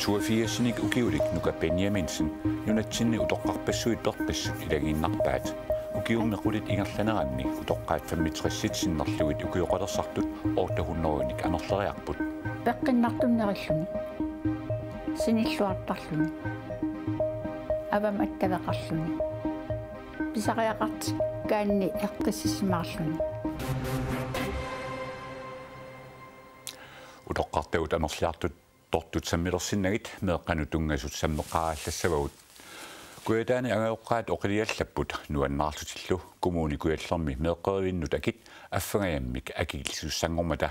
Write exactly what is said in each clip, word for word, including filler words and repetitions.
Toogfirsinik ukiulik Nuka Benjaminsen nunatsinni utoqqarpassuit perpassuit ilagiinnarpaat. Ukiummi qulit ingerlaneranni utoqqaat femogtressit sinnerlugit ukioqalersartut otte hundredenik amerleriarput. Peqqinnartunik nerilluni. Sinilluartarluni. Avammut attaveqarluni. Pisariaqartikkaanni eqqissisimaarluni. Utoqqartagut amerliartut tortut sammilersinnagit meeqqanut tunngasut sammeqqaaralissavagut. Kujataani angajoqqaat oqiliallapput nuannaarlutillu Kommune Kujallermi meeqqerivinnut akit affangajammik akikillisussanngormata.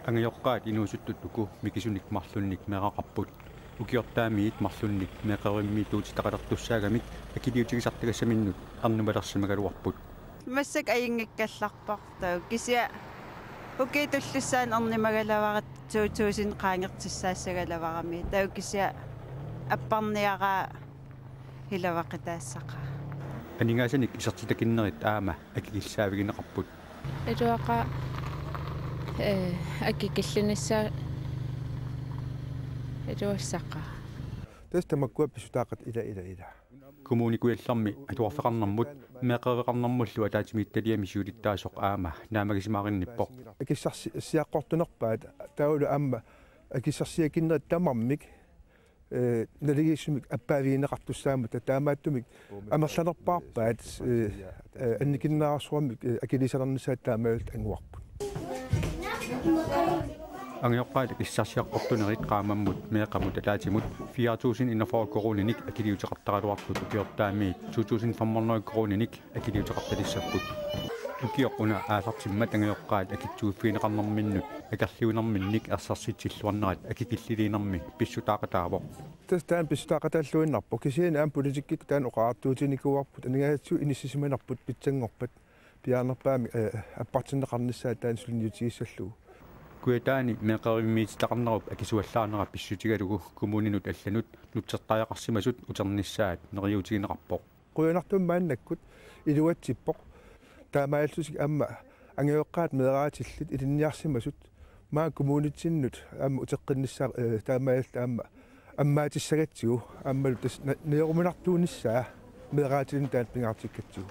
Angajoqqaat inuusuttut uku mikisunik marlunnik meeraqarput. Ukiortaamiit marlunnik meeqqerivimmiittuutitaqalertussaagamik akiliutigisartagassaminnut ernumalersimagaluarput. Massakkut ajunngikkallarpoq taava kisianni ukiut tullissaanni ernumagaluaratta to tusind qaangertissaassagaluarami taava kisianni apparniaraa iluaqutaassaqaaq. Aningaasanik isertitakinnerit aamma akikillisaavigineqarput. Iluaqaaq, ee, akikillinissaa iluassaqaaq. Tassa tamakkua pissutaaqatit ila, ila, ila. Kommune Kujallermi atuarfeqarnermut meeqqeriveqarnermullu ataatsimiititaliami siulittaasoq aamma naammagisimaaginnippoq. Akissarsi-, siaqqortunerpaat taavalu aamma akissarsiakinnerit tamarmik, ee, naligiissumik appaavigineqartussaammata taamaattumik amerlanerpaarpaat, ee, ee, annikinnerarsuarmik, ee, akiliisalernissaat taamaalilluta anguarput. Angajoqqaat akissarsiaqqortunerit qaammammut meeqqamut ataatsimut fire tusind enogfyrre koruuninik akiliuteqartaraluartut ukiortaamiit to tusind fem hundrede koruuninik akiliuteqartalissapput. Ukioq una aallartimmat angajoqqaat akitsuiffigineqarnerminnut akerliunerminnik ersersitsilluarnerat akikilliliinermi pissutaaqataavoq. Tassa taanna pissutaaqataalluinnarpoq kisianni aamma politikkikkut taanna oqariartuutiginikuuarput aningaasatigut inissisimanerput pitsanngorpat piaarnerpaamik, ee, appartinneqarnissaa taanna suliniutigissallugu. Kujataani meeqqerivimmiititaqarnerup akisuallaanera pissutigalugu kommuninut allanut nutsertariaqarsimasut uternissaat neriuutigineqarpoq. Qujanartumik maannakkut iluatsippoq. Taamaalillutik aamma angajoqqaat meeraatillit ilinniarsimasut maani kommunitsinnut aamma uteqqinnissaa, ee, taamaalilluta aamma ammaatissagatsigu aammalu tassa na-, najoruminartuunissaa meeraatilinnut taanna pingaartikkatsigu.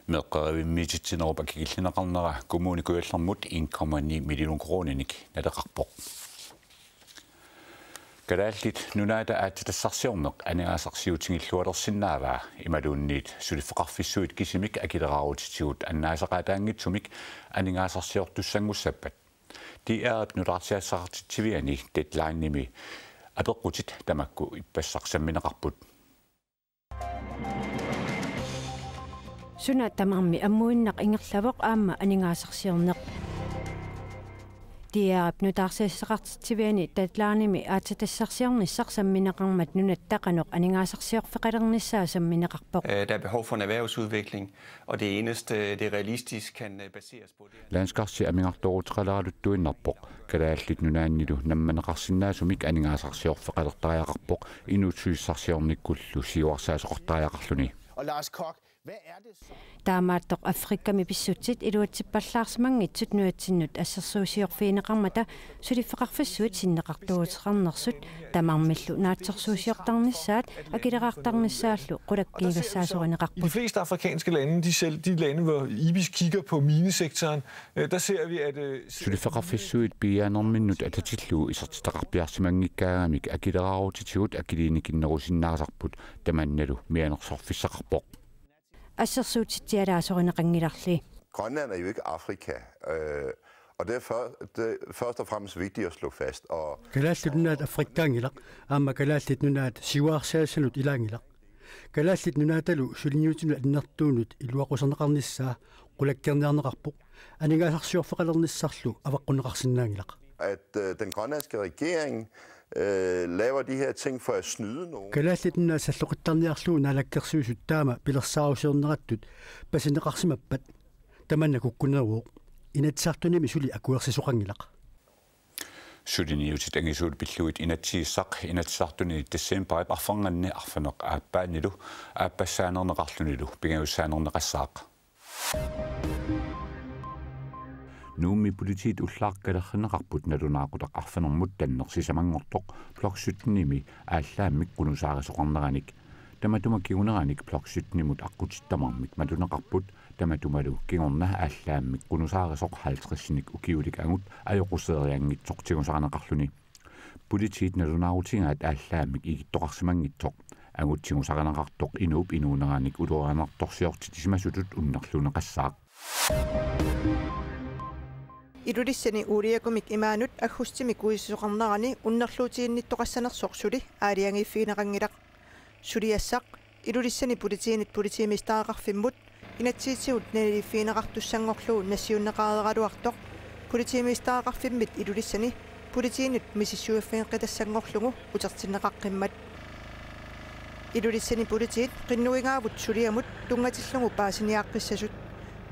Meeqqerivimmiititsinerup akikillineqarnera Kommune Kujallermut en komma ni million koruuninik naleqarpoq. Kalaallit Nunaata aatsitassarsiorneq aningaasarsiutigilluarsinnaavaa imaluunniit suliffeqarfissuit kisimik akileraarutitigut annaaseqaataanngitsumik aningaasarsiortussanngussappat. D R-ip nutaarsiassaqartitsiviani Deadlinemi apeqqutit tamakku ippassaq sammineqarput. Suna tamarmi ammuinnaq ingerlavoq aamma aningaasarsiorneq. D R-ip nutaarsiassaqartitsiviani Deadlinemi aatsitassarsiornissaq sammineqarmat nunatta qanoq aningaasarsiorfeqalernissaa sammineqarpoq. Øh, der er behov for en erhvervsudvikling, og det eneste, det realistisk kan, øh, baseres på, det er Landskarsi amigartooruteqaleraluttuinnarpoq, Kalaallit Nunaannilu nammineqarsinnaasumik aningaasarsiorfeqalertariaqarpoq inuussutissaarsiornikkullu siuarsaasoqartariaqarluni. Og Lars Koch, hvad er det så? Taamaattoq Afrikami pissutsit iluatsippallaarsimanngitsut nunatsinnut assersuusiorfigineqarmata suliffeqarfissuit sinneqartuuteqarnersut tamarmillu naatsorsuusiortarnissaat akileraartarnissaallu qulakkiigassaasorineqarput. I de fleste afrikanske lande, de, selv, de lande, hvor IBIS kigger på minesektoren, øh, der ser vi, at, øh, Suliffeqarfissuit piiaanerminnut atatillugu isertitaqarpiarsimanngikkaangamik akileraarutitigut akiliinnarsinnaasarput tamannalu mianersorfissaqarpoq. Assersuutitsialaasorineqanngilarli. Grønland er jo ikke Afrika, øh, og det er, før, det er først og fremmest vigtigt at slå fast. Og Kalaallit Nunaat Afrikkaanngilaq, aamma Kalaallit Nunaat siuarsaasanut ilaanngilaq. Kalaallit Nunaatalu suliniutinut annertuunut iluaquserneqarnissaa qulakkeerniarneqarpoq, aningaasarsiorfeqalernissarlu avaqqunneqarsinnaanngilaq. At, øh, den grønlandske regering, øh, laver de her ting for at snyde nogen. Kalaallit Nunaat salloqittarniarlugu naalakkersuisut taama pilersaarusiornerattut paasineqarsimappat tamanna kukkuneruvoq. Inatsisartunimi suli akuersisoqanngilaq. Suliniutit angisuut pillugit inatsisissaq Inatsisartuni decembarip arfernanni arfineq-aappaanilu aappassaanerneqarlunilu pingajussaanernissaq. Nuummi politiit ullaaq kalerrinneqarput nalunaaqutaq arfinermut tanneq sisamanngortoq Blok syttenimi aallaammik qunusaarisoqarneranik. Tamatuma kinguneranik Blok syttenimut aqqutitut tamarmik matuneqarput, tamatumalu kingorna aallaammik qunusaarisoq halvtredsinik ukiulik angut ajoquseerianngitsoq tigusarineqarluni. Politiit nalunaarutigaat aallaammik ikittoqarsimanngitsoq. Angut tigusarineqartoq inuup inuuneranik ulorianartorsiortitsisimasutut unnerluunneqassaaq. Ilulissani uuliakumik imaanut aggustimi kuisisoqarnerani unnerluutiginnittoqassanersoq suli aalajangiiffigineqanngilaq. Suliassaq Ilulissani politiinit politimestereqarfimmut inatsisitigut naliliiffigineqartussanngorlugu nassiunneqareeraluartoq politimestereqarfimmit Ilulissani politiinut misissuiffigeqqittassanngorlugu utertinneqaqqimmat. Ilulissani politiit qinnuigaavut suliamut tunngatillugu paasiniaaqqissasut.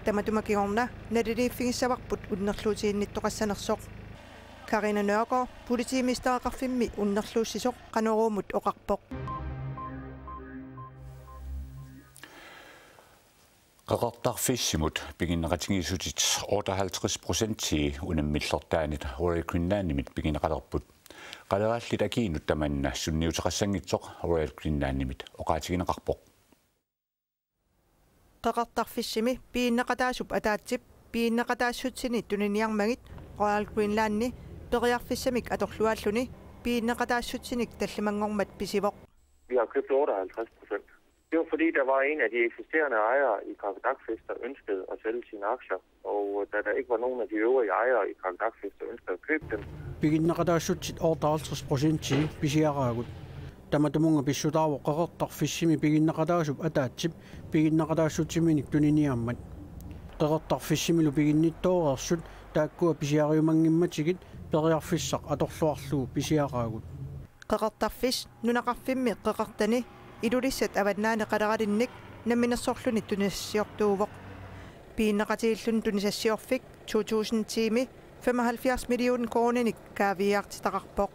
Tamatuma kingorna naliliiffigissavarput unnerluutiginnittoqassanersoq. Karina Nørgaard politimestereqarfimmi unnerluussisoq Qanoruumut oqarpoq. Qeqertarfissimut piginneqatigiissutit otteoghalvtreds procentii unammillertaanit Royal Greenlandimit pigineqalerput. Qalerallit akiinut tamanna sunniuteqassanngitsoq Royal Greenlandimit oqaatigineqarpoq. Qeqertarfissimi piginneqataasup ataatsip piginneqataassutsini tuniniarmagit Royal Greenlandi periarfissamik atorluaalluni piginneqataassutsinik tallimanngormat pisivoq. Vi har købt otteoghalvtreds procent. Det var fordi, der var en af de eksisterende ejere i Qaqortoq Fish, der ønskede at sælge sine aktier. Og da der ikke var nogen af de øvrige ejere i Qaqortoq Fish, der ønskede at købe dem, Piginneqataassutsit otteoghalvtreds procentii pisiaraagut. Tamatumunnga pissutaavoq Qeqertarfissimi piginneqataasup ataatsip piginneqataassutsiminik tuniniarmat. Qeqertarfissimilu piginnittooreersut taakkua pisiariumanngimmatigit periarfissaq atorluarlugu pisiaraagut. Qeqertarfissi nunaqarfimmi qeqertani Ilulissat Avannaani Qaleralinnik namminersorluni tunisassiortuuvoq. Piginneqatigiilluni tunisassiorfik to tusind ti-mi femoghalvfjerds millioner koruuninik kaaviiaartitaqarpoq.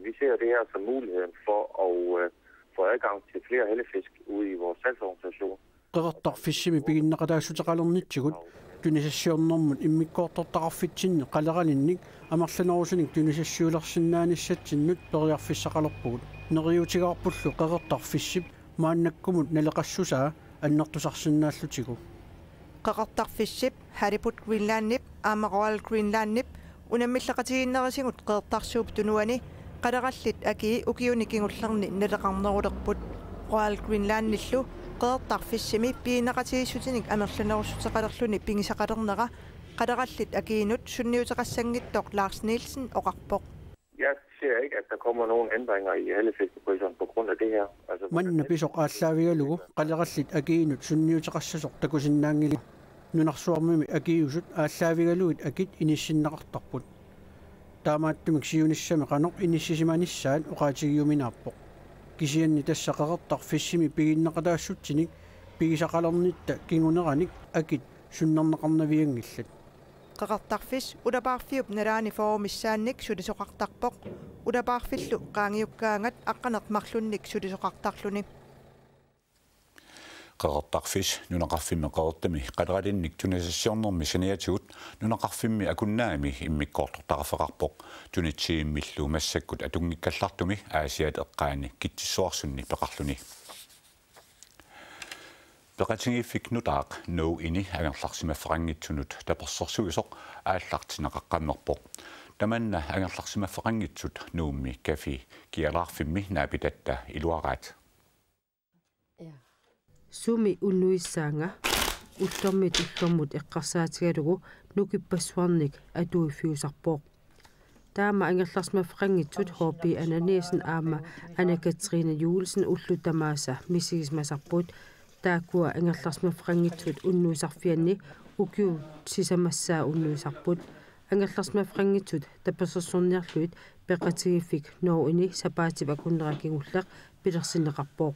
Vi ser det her som muligheden for at, øh, få adgang til flere hellefisk ude i vores salgsorganisation. Qeqertarfissimi piginneqataassuteqalernitsigut tunisassiornermut immikkoortortaqarfitsinni Qaleralinnik amerlanerusunik tunisassiulersinnaanissatsinnut periarfissaqalerpugut. Neriuutigaarpullu Qeqertarfissip maannakkumut naleqassusaa annertusarsinnaallutigu. Qeqertarfissip, Halibut Greenlandip aamma Royal Greenlandip unammilleqatigiinnerisigut Qeqertarsuup Tunuani qalerallit akii ukiuni kingullerni naleqarnerulerput. Royal Greenlandillu Qeqertarfissimi piginneqatigiissutinik amerlanerussuteqalerluni pigisaqalernera qalerallit akiinut sunniuteqassanngitsoq Lars Nielsen oqarpoq. Jeg ser ikke, at der kommer nogen ændringer i hellefiskepriserne på grund af det her. Altså, Manna pisoq aallaavigalugu qalerallit akiinut sunniuteqassasoq takusinnaanngilaq. Nunarsuarmimi akiusut aallaavigalugit akit inissinneqartarput. Taamaattumik siunissami qanoq inissisimanissaat oqaatigiuminaappoq. Kisianni tassa Qeqertarfissimi piginneqataassutsinik pigisaqalernitta kinguneranik akit sunnerneqarnavianngillat. Qeqertarfissi ulapaarfiup nalaani fyrre missaannik sulisoqartarpoq. Ulapaarfillu qaangiukkaangat aqqaneq-marlunnik sulisoqartarluni. Qeqertarfissi nunaqarfimmi Qeqertami qaleralinnik tunisassiornermi saniatigut nunaqarfimmi Akunnaami immikkoortortaqarfeqarpoq. Tunitsivimmillu massakkut atunngikkallartumi Aasiaat eqqaani Kitsissuarsunni peqarluni. Peqatigiiffik nutaaq No Ini angerlarsimaffeqanngitsunut tapersersuisoq aallartinneqaqqammerpoq. Tamanna angerlarsimaffeqanngitsut Nuummi Café Kialaarfimmi naapitatta iluaraat. Sumi unnuissaanga ullormit ullormut eqqarsaatigalugu nukippassuarnik atuiffiusarpoq. Taama angerlarsimaffeqanngitsut H P Ananiassen aamma Anna Katrine Juulsen ullut tamaasa misigisimasarput. Taakkua angerlarsimaffeqanngitsut unnuisarfianni ukiut sisamassaa unnuisarput. Angerlarsimaffeqanngitsut tapersersorniarlugit peqatigiiffik No Ini sapaatip akunnera kingulleq pilersinneqarpoq.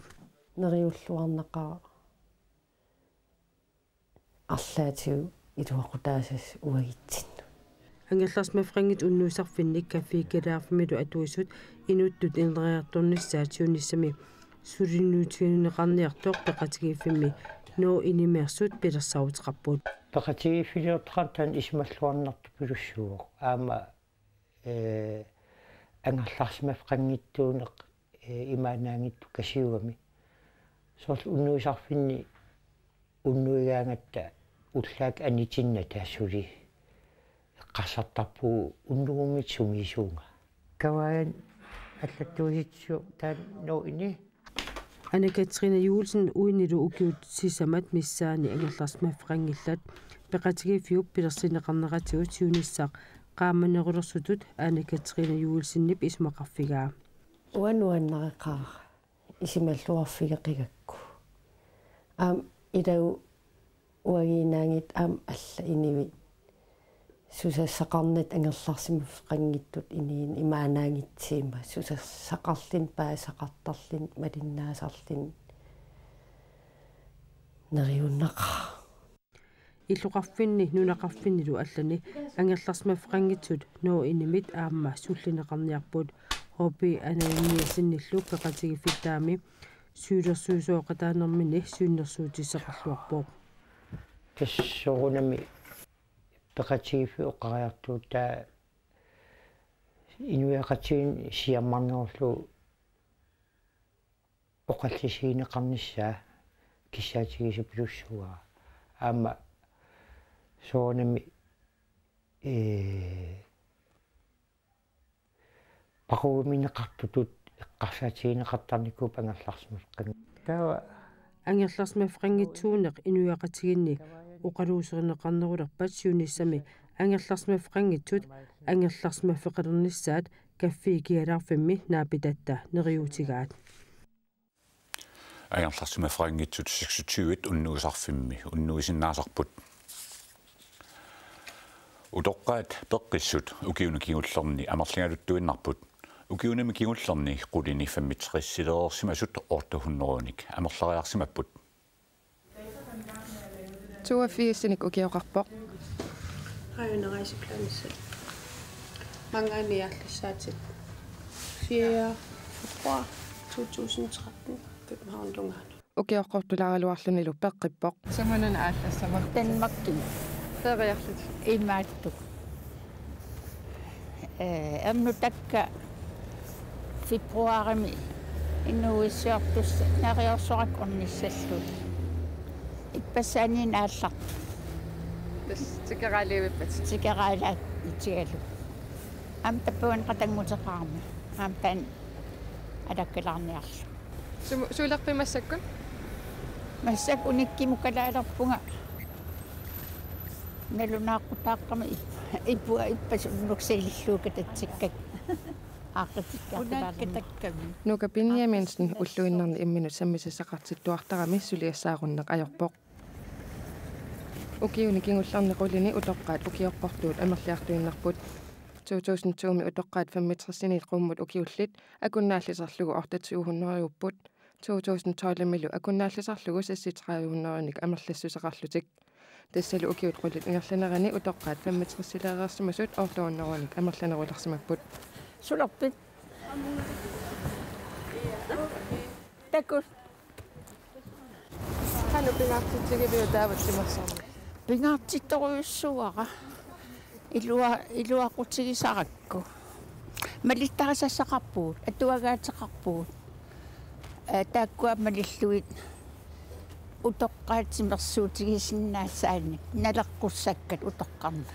Neriulluarnaqaaq. Arlaatigut iluaqutaassasoq uagutsinnut. Angerlarsimaffeqanngitsut unnuisarfinni Café Kialaarfimmilu atuisut inuttut ineriartornissaat siunissami suliniutigineqarniartoq peqatigiiffimmi Nuup Inimeersut pilersaaruteqarput. Peqatigiiffiliortoqartoq taanna isumalluarnartupilussuuvoq. Aamma, ee, angerlarsimaffeqanngitsuuneq, ee, imaannaanngitsoq Kasiugami. Soorlu unnuisarfinni unnuigaangatta ullaakkut anitinnata suli eqqarsartarpugut unnugumiit sumiisuunga. Kavaajan allattuusitsisoq taanna Nuup Ini. Anne Katrine Juulsen uinilu ukiut sisamat missaanni angerlarsimaffeqanngillat. Peqatigiiffiup pilersinneqarneratigut siunissaq qaammanerulersutut Anne Katrine Juulsenip isumaqarfigaa. Uanga nuannareqaara isumalluarfigeqigakku. Aamma ilagut uagiinnaanngitsut aamma allat inuit susassaqarnatik angerlarsimaffeqanngitsut inuuneq imaannaanngitsoq ima susassaqarluni, paasisaqartarluni, malinnaasarluni. Neriunnaqaaq. Illoqarfinni nunaqarfinnilu allani angerlarsimaffeqanngitsut Nuup Inimit aamma sullinneqarniarput. H P Anajaniassenillu peqatigiiffittaami siulersuisooqataanermini siunnersuutissaqarluarpoq. Tassa soorunami peqatigiiffik oqariartuutaa inuiaqatigiinni siammarnerullugu oqallisigineqarnissaa kissaatigisorujussuuara. Aamma soorunami, ee, paquumineqartutut eqqarsaatigineqartarnikuupput angerlarsimaffeqanngitsut. Taava angerlarsimaffeqanngitsuuneq inuiaqatigiinni oqaluuserineqarnerulerpat siunissami angerlarsimaffeqanngitsut angerlarsimaffeqalernissaat kaffiikialaarfimmi naapitatta neriuutigaat. Angerlarsimaffeqanngitsut seksogtyve unnuisarfimmi unnuisinnaasarput. Utoqqaat peqqissut ukiuni kingullerni amerligaluttuinnarput. Ukiunimi kingullerni qulini femogtresilereersimasut otte hundredenik amerleriarsimapput. Toogfirsinik ukioqarpoq. Har jo en rejseplan selv. Mange gange jeg har sat til fjerde februar to tusind tretten, København, Lungern. Ukioqqortulaaraluarlunilu peqqippoq. Sumuna aallassavarput? Danmarkimi. Feriarlutit? Imaattoq. Ee, ernutakka februarimi inuuissiortussat neriorsorakku ornissallugit. Ippassaaniinneq aallartut. Tassa tikeraaliivippat? Tikeraalaat itigalugu. Aamma tappavani qatannguteqarami. Aamma taanna alakkalaarniarlugu. Sumu-, suulerpit massakkut? Massakkut unikkimut kalaalerpunga. Nalunaaqutaaqqami ip-, ipua ippassaq unnuksaq ilillugu katatsikkakku. Aaqqitikkaartulaarlunga. Unakkatakkami. Nuka Benjaminsen ulluinnarni imminut sammisassaqartittuartarami suliassaarunneq ajorpoq. Ukiuni kingullerni qulini utoqqaat ukioqqortuut amerliartuinnarput. To tusind to-mi utoqqaat femogtresiniit qummut ukiullit akunnaallisarlugu otte hundrede-upput. To tusind tolv-imilu akunnaallisarlugu seksogtredive hundredenik amerlassuseqarlutik. Tassalu ukiut qulit ingerlaneranni utoqqaat femogtresileereersimasut otte hundredenik amerlanerulersimapput. Sulerpit? Takuss. Qanoq pingaartitsigiviuk taava timersorneq? Pingaartittorujussuuara. Ilua-, iluaqutigisarakku. Malittarisassaqarpugut, atuagaateqarpugut. Ee, taakkua malillugit utoqqaat timersuutigisinnaasaannik, naleqqussakkat utoqqarnut.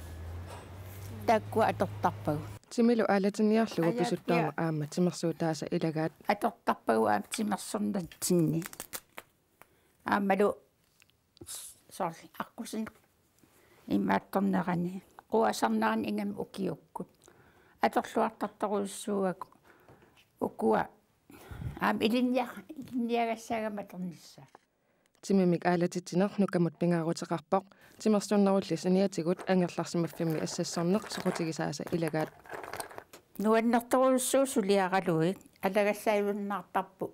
Taakkua atortarpagut. Timilu aalatinniarlugu Ajaappiaq. Pisuttuarmut aamma timersuutaasa ilagaat. Atortarpagut aamma timersornatsinni. Aammalu soorlu aqqusineq imaattornerani. Quasarnerani ingammik ukiukkut. Atorluartartorujussuuakka ukua. Aamma ilinnia-, ilinniagassaagami atornissaat. Timimik aalatitsineq Nukamut pingaaruteqarpoq, timersornerulli saniatigut angerlarsimaffimmi assassorneq soqutigisaasa ilagaat. Nuannertorujussuuvoq suliaralugit, alagassaajunnartarpoq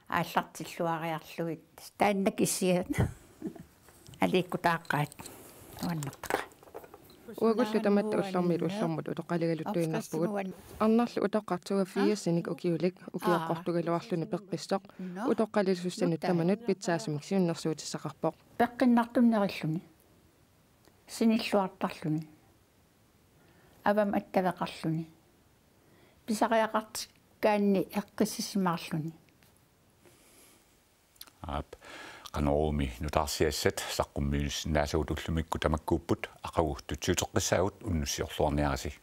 aallartilluariarlugit. Taanna kisiat aliikkutaaqqaat nuannertaqaat. Uagullu tamatta ullormiit ullormut utoqqaligaluttuinnarpugut. Arnarlu utoqqaq toogfirsinik ukiulik ukioqqortugaluarluni peqqissoq utoqqalisussanut tamanut pitsaasumik siunnersuutissaqarpoq. Peqqinnartunnerilluni. Sinilluartarluni. Avammut attaveqarluni. Pisariaqartikkaanni eqqissisimaarluni. Aap, Qanoruumi nutaarsiassat saqqummiussinnaasagut ullumikkut tamakkuupput. Aqagu tutsiuteqqissaagut, unnussiorluarniarisi.